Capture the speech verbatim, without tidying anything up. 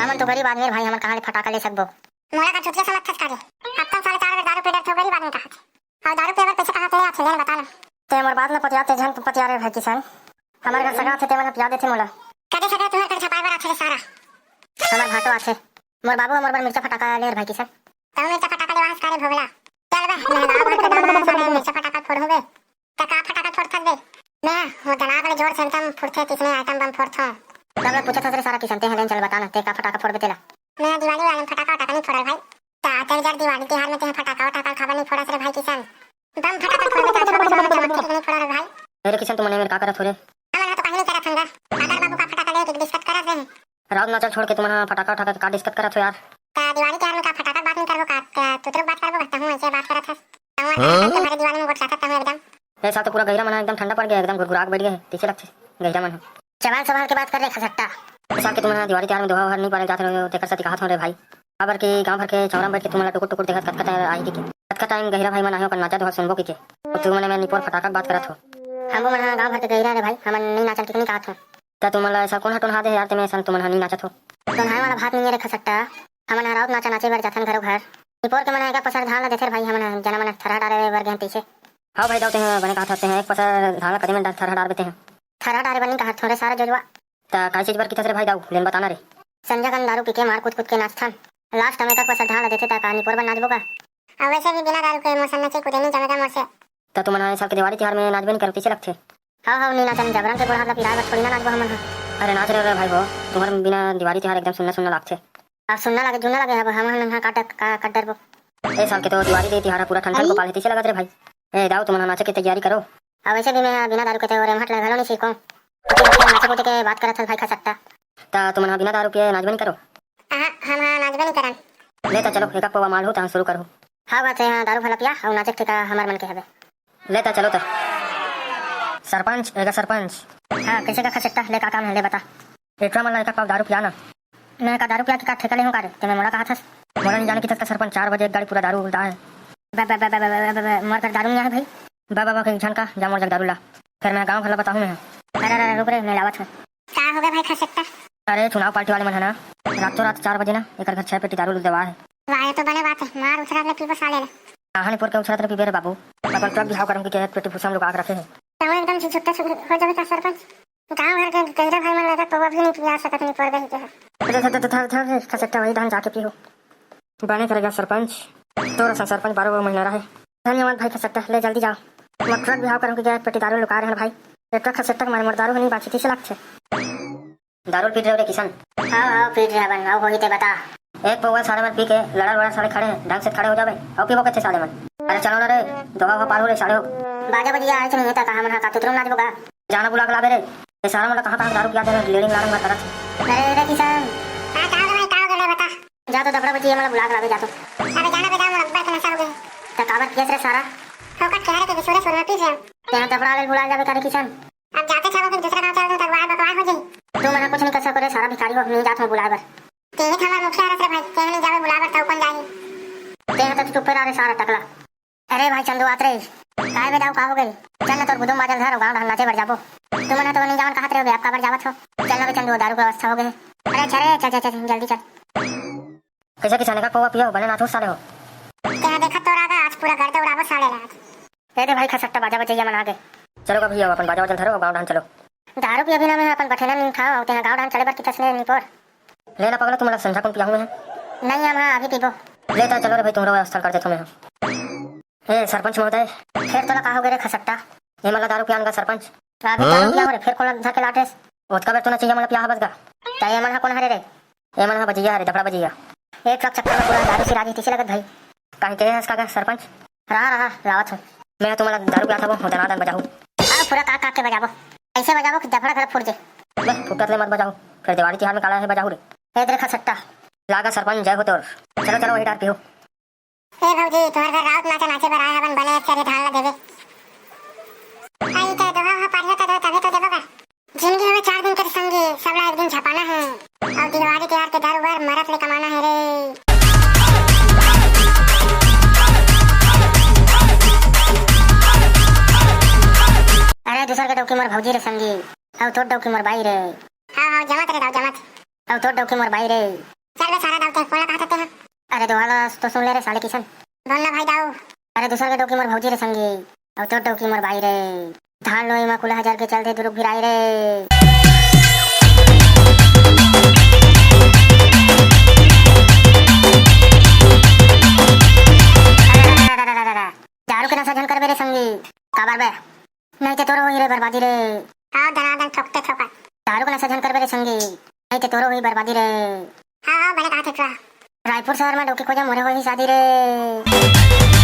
हमन तो गरीब आदमी रे भाई, हमन कहाँ ले फटाका ले सकबो? मोला का चुतिया समझथस का रे? हफ्ता में साले चार बेर दारू पी डरथे, गरीब आदमी कहाथे। अउ दारू पीए बर पइसा कहाँ ले आथे, ले न बता ना। ते मोर बात ल पतिया, ते झन पतिया रे भाई किशन। हमर घर सगा आथे, ते मन ह पिया देथे मोला। कदे सगा तुहर घर छपाए बर आथे रे सारा? हमर भाटो आथे। मोर बाबू ह मोर बर मिर्चा फटाका ले रे भाई किशन। तहूँ मिर्चा फटाका लेवाहस का रे भोगला? चल बे, मैं गाँव भर के दारू वाला साले मिर्चा फटाका फोड़हूँ बे। त का फटाका फोड़थस बे? मैं वो दलाल वाले जोर से एकदम फुटथे, किसने आइटम बम फोड़थों। तब ले पूछत हस रे सारा किशन, ते हलेन चल बता ना, ते का फटाका फोड़बे तेला? मैं दिवाली वाले में फटाका वटाका नहीं फोड़ल भाई। त तेरे जर दिवाली तिहार में ते फटाका वटाका खाबा नहीं फोड़स रे भाई किशन। बम फटाका फोड़बे त अच्छा बजा बजा मत, ठीक नहीं फोड़ल भाई। अरे किशन, तुमन एमेर का करत हो रे? हमन ह तो कहीं नहीं करत हन गा। आदर बाबू का फटाका ले के डिस्कस करत रहे। राउत नाचा छोड़ के तुमन ह फटाका वटाका का डिस्कस करत हो यार? त दिवाली तिहार में का फटाका बात नहीं करबो का? त तुतरू बात करबो का? तहूँ ऐसे बात करत हस। तहूँ हाँ? हमारे दिवाली में गोठियाथस तहूँ एकदम। ए साल तो पूरा गहिरा मन ह एकदम ठंडा पड़ गया, एकदम गुरगुरा के बैठ गए हे, तइसे लगथे गहिरा मन ह। जबान संभाल के बात कर रे खसट्टा। ए साल के तुमन ह दिवाली तिहार में दोहा हर नहीं पारे जात रहे हो, तेकर सेती कहत हूँ रे भाई। काबर के गाँव भर के चौरा में बैठ के तुमन ला टुकुर टुकुर देखत कतका टाइम आही के, कतका टाइम गहिरा भाई मन आही अपन नाचा दोहा सुनबो की के। अउ तुमन में निपोर फटाका के बात करत हो। हमू मन ह गाँव भर के गहिरा रे भाई, हमन नहीं नाचन ठीक नहीं कहत हो। त तुमन ला ऐसा कौन ह टोनहा दे हे यार, तेमे ऐसा तुमन ह नहीं नाचत हो? टोनहाए वाला बात नहीं है रे खसट्टा, हमन ह राउत नाचा नाचे बर जाथन घरो घर। निपोर के मन ह एक पसर धान ला देथे रे भाई, हमन ह जना मन ह थरहा डारे बर गेन तइसे। हाँ भाई दाऊ, तेह बने कहत हस, तेह एक पसर धान ला कदे मन थरहा डारबे तेह। थरहा डारे बर नहीं कहत हो रे सारा जोजवा। त काय चीज बर किथस रे भाई दाऊ, लेन बताना रे। संझा कन दारू पी के मार कूद कूद के नाचथन। लास्ट में एक पसर धान ला देथे त का निपोर बर नाचबो का? अउ वैसे भी बिना दारू के मोर संग नचे कूदे नहीं जमेगा मोर से। त तुमन ह ए साल के दिवाली तिहार में नाचबे नहीं करव, तइसे लगथे। हाँ, हाँ, नहीं नाचन, जबरन के गोड़ हाथ ला पिराए बर थोड़ी ना नाचबो हमन ह। अरे नाच रे, रे भाई हो, तुम्हर बिना दिवाली तिहार एकदम सुन्ना सुन्ना लागथे। अब सुन्ना लागे, जुन्ना लागे, अब हमन ह का डर-, का, का डरबो? ए साल के तो दिवाली दे तिहार ह पूरा ठंड ठंड आई। गोपाल हे, तइसे लगत रे भाई। ए दाऊ, तुमन ह नाचे के तैयारी करो। अब वैसे भी मैं ह बिना दारू के तो रेमहट ला घलो नहीं सीखों। नाचे कूदे के बात करत हस भाई खसट्टा। त तुमन ह बिना दारू के नाचबे नहीं करो? अहाँ, हम ह नाचबे नहीं करन। ले त चलो, एक पौवा माल हो, तहाँ शुरू करो। हाँ, बात है, हाँ, दारू भला पिया, अउ नाचे के ठेका हमार मन के हवे। ले त चलो त। सरपंच, एगा सरपंच। हाँ, कइसे का खसट्टा, ले का काम है, ले बता। एटवा मन ला एक पाव दारू पिया ना। मैं का दारू पिया के का ठेका ले हूँ का रे? तेमे मोला कहा थस? मोला नहीं जाने किथस का सरपंच, चार बजे एक गाड़ी पूरा दारू उलदा है। ब-, ब-, मोर घर दारू नहीं आहे भाई। बा, बा, बा, कहीं झन का, जा मोर जग दारू ला। फिर मैं गाँव भला बताहूँ मैं। अरे, अरे, अरे, रुक रे, मैं लावत हूँ। का हो गया भाई खसट्टा? अरे, चुनाव पार्टी वाले मन है ना, रातों रात चार बजे ना, एकर घर छह पेटी दारू उलदवा है। वाह, ये तो बने बात है, मार उछरात ले पीबो साले ले। कहानीपुर के उछरात ले पीबे रे बाबू, अपन ट्रक बिहाव करम के एक पेटी भूसा में लुका के रखे है। तो एकदम से छुट्टा छु-, हो जावे का सरपंच? गाँव भर के गहिरा भाई मन लगा पौवा भी नहीं पिया सकत, नहीं पड़ गई के। धर, धर, धर, धर, धर रे, खसट्टा वही धान जाके पीहू। बने करेगा सरपंच, तोर असन सरपंच बारह महीना रहे। धन्यवाद भाई खसट्टा, ले जल्दी जाओ। मोर ट्रक बिहाव करम के गया एक पेटी दारू लुका रहे भाई। ये ट्रक खसट्टा के मारे मोर दारू नहीं बाची, तइसे लागथे। दारू पीट रहे हो रे किशन? हाँ, हाँ, पीट रहे हवन, अउ होही ते बता। एक पौवा साले मन पी के लड़र वड़र साले खड़े हैं, ढंग से खड़े हो जाबे, अउ पीबो कथे साले मन। अरे चलो ना रे, दोहा वोहा पार हो रे साले हो। बाजा बजिया आए नहीं है ता का हमन हा का तुतरू नाचबो का? जाना बुला के लाबे रे। ये सारा मोला कहाँ कहाँ दारू पिया दे रहे, लेडिंग लाड़िंग मत करत। अरे रे किशन। हाँ, का हो गया भाई, का हो गया, ले बता। जा तो दफड़ा बजिया, मोला बुला के लाबे, जा तो। अबे जाना बे, जा, मोर अब्बड़ के नशा हो गया। त काबर पियस रे सारा? फोकट के हरे के बिसुरे सुरमा पी से। तेहा दफड़ा ले बुला जाबे का रे किशन। अब जाते छाबो, फिर दूसरा गाँव चल दूँ, त अगुवार बकवार हो जाई। तू मना कुछ नहीं कर सको रे, सारा भिखारी हो, नहीं जात हूँ बुलाए बर। तेहे तो हमार मुखिया रस रे भाई, तेहे नहीं जावे बुलाए बर, तब कौन जाही? तेहे तो चुप्पे रह रे सारा टकला। अरे भाई चंदू आत रे, काय बे दाऊ का हो गई? चल ना तोर गुदुम बाजल धर, गाँव ढाल नाचे बर जाबो। तू मना तो नहीं जावन कहत रहे हो बे, आप काबर जावत हो? चल ना बे चंदू, दारू के व्यवस्था हो गई। अरे अच्छा रे, चल, चल, चल, जल्दी चल। कैसे किसान का पौवा पियो, बने नाचो साले हो। तेहा देखत तो रागा, आज पूरा गर्दा उड़ाबो साले ला आज। ए दे भाई, खसट्टा बाजा बजैया मन आ गए। चलो का भैया, अपन बाजा बजल धरो, गाँव ढान चलो। दारू पिए बिना में अपन बठेना नहीं खाओ, तेहा गाँव ढान चले बर किथस ने निपोर। ले ना पगला, तुमला संझा कुन पियाहूँ मैं? नहीं, हम हाँ अभी पीबो। ले ता चलो रे भाई, तुम्हारा व्यवस्था कर देथो मैं। ए सरपंच महोदय। फिर तोला का हो गए रे खसट्टा? ए मला दारू पियान का सरपंच। अभी दारू पिया हो रे, फिर कौन धर के लाटेस? ओतका बेर तो ना चाहिए मला पिया बस गा। ता ये मन हा कौन हरे रे? ए मन हा बजैया हरे, दफड़ा बजैया। ए ट्रक चक्कर में पूरा दारू सिरा जी, तइसे लगत भाई। काहे के हस का गा सरपंच? रहा, रहा, लावत हूँ। मैं तुम्हाला दारू पियात हूँ, दनादन बजाहू। हाँ, पूरा काट काट के बजाबो। ऐसे बजाबो कि दफड़ा घर फूट जे। बे, फुटत ले मत बजाहू। फिर दिवाली तिहार में काला है बजाहू रे। ए दे खसट्टा। लागा सरपंच, जय हो तोर। चलो, चलो, वही डार पीहू। ए भौजी, तुम्हारे घर राउत नाचा नाचे बर आए हवन, बने एक चरे धान ला देवे। आई के दोहा हा पारियो तबे, तबे तो देबो का? जिंदगी हवे चार दिन के संगी, सबला एक दिन झपाना है। और दिवाली तिहार के दारू बर मरत ले कमाना है रे। अरे दूसर के डौकी मोर भौजी रे संगी, अउ तोर डौकी मोर बाई रे। हाँ, हाँ, जमत रे दाऊ, जमत। अउ तोर डौकी मोर बाई रे। अरे सारा दाऊ, ते कोन ला कहत हस तेहा? अरे दोहा ला तो सुन ले रे साले किसन। बोल ना भाई दाऊ। अरे दूसर के डौकी मोर भौजी रे संगी, अउ तोर डौकी मोर बाई रे। धान लुवई म कुला हजार के चलथे दुरुग भिराई रे। दारू के नशा झन करबे रे संगी। काबर बे? नहीं ते तोरो होही रे बर्बादी रे। हाँ, दनादन ठोकते ठोका। दारू के नशा झन करबे रे संगी, नहीं ते तोरो होही बर्बादी रे। हाँ, हाँ, बने कहा थे। रायपुर शहर में डौकी खोजा, मोरे होही शादी रे।